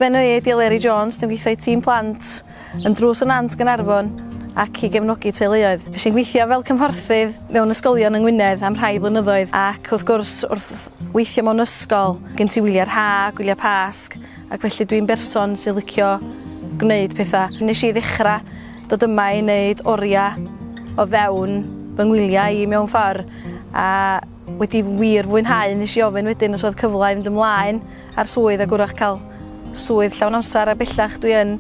Fy enw i ydi Eleri Jones, dwi'n gweithio i Tîm Plant yn Drws y Nant Gaernarfon ac i gefnogi teuluoedd. Fues i'n gweithio fel cymhorthydd mewn ysgolion yng Ngwynedd am rhai blynyddoedd ac wrth gwrs wrth weithio mewn ysgol gen ti wyliau'r ha, gwyliau Pasg ac felly dwi'n berson sy'n licio gwneud pethau. Nes i ddechrau dod yma i wneud oriau o fewn fy ngwyliau i mewn ffordd a wedi wir fwynhau nes i ofyn wedyn os oedd cyfle i fynd ymlaen ar swydd ac wrach cael swydd llawn amser a bellach dwi yn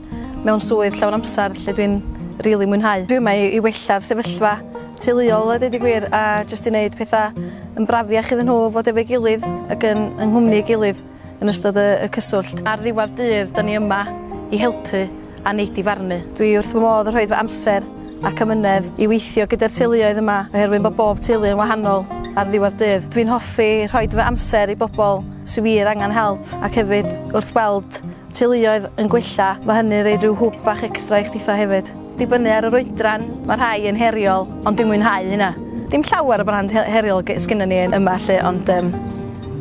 mewn swydd llawn amser lle dwi'n rili mwynhau. Dwi yma i, i wella'r sefyllfa teuluol a deud y gwir a jyst i wneud pethau yn brafiach iddyn nhw fod efo'i gilydd ac yn yng nghwmni ei gilydd yn ystod y, y cyswllt. Ar ddiwedd dydd, da ni yma i helpu a nid i farnu. Dwi wrth fy modd yn rhoi fy amser ac amynedd i weithio gyda'r teuluoedd yma oherwydd bod bob teulu yn wahanol ar ddiwedd dydd. Dwi'n hoffi rhoi fy amser i bobl sydd wir angen help ac hefyd wrth weld teuluoedd yn gwella, mae hynny'n rhoi rhyw hwb bach extra i chditha hefyd. Dibynnu ar yr oedran, mae rhai yn heriol, ond dwi'n mwynhau hynna. Dim llawer o brand heriol sgynnon ni yma 'lly ond yym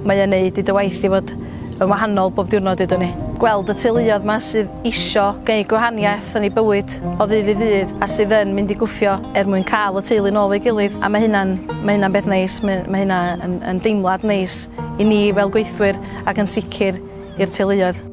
mae o'n neud i dy waith di fod yn wahanol bob diwrnod dudwn i. Gweld y teuluodd 'ma sydd isio gneud gwahaniaeth yn eu bywyd o ddydd i ddydd a sydd yn mynd i gwffio er mwyn cael y teulu nôl efo'i gilydd a ma' hynna'n ma' hynna'n beth neis ma' ma' hynna yn yn deimlad neis i ni fel gweithwyr ac yn sicr i'r teuluoedd.